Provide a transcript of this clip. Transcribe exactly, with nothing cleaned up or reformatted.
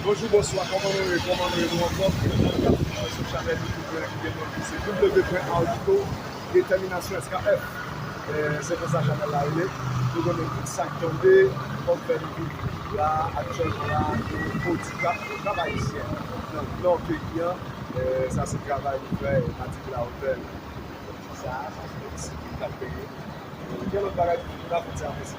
Bonjou, bonswa, kòman nou ye? Kòman nou ye? Nou anfòm? Mwen sou chanèl YouTube mwen ki gen non ki se W pwen Audito Détermination S K F. Eh, se konsa chanèl la rele. Nou konnen tout sa k tonbe, kòm fè nou vin la, aktyèlman la, nou Odica, Odica ayisyen nan nò peyi a. Eh, sa se travay nou fè, Matik la Hôtel. Sa, sa se yon sivil k ap peye. Gen lòt bagay toujou, n ap fè ti apre sa.